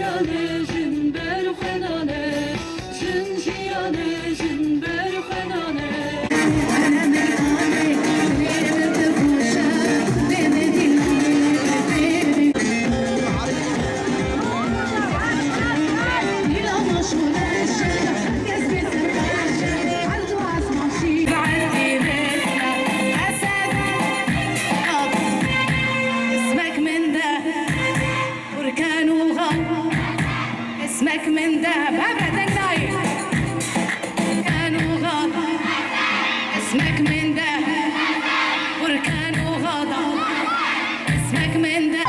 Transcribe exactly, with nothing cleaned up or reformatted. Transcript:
Jin ber xwe nane, jin jiyane, jin ber xwe nane. Esmek min de Burkan û xal, esmek min de, bebe deng dayê. Burkan û xal, esmek min de, burkan û xal, esmek min de.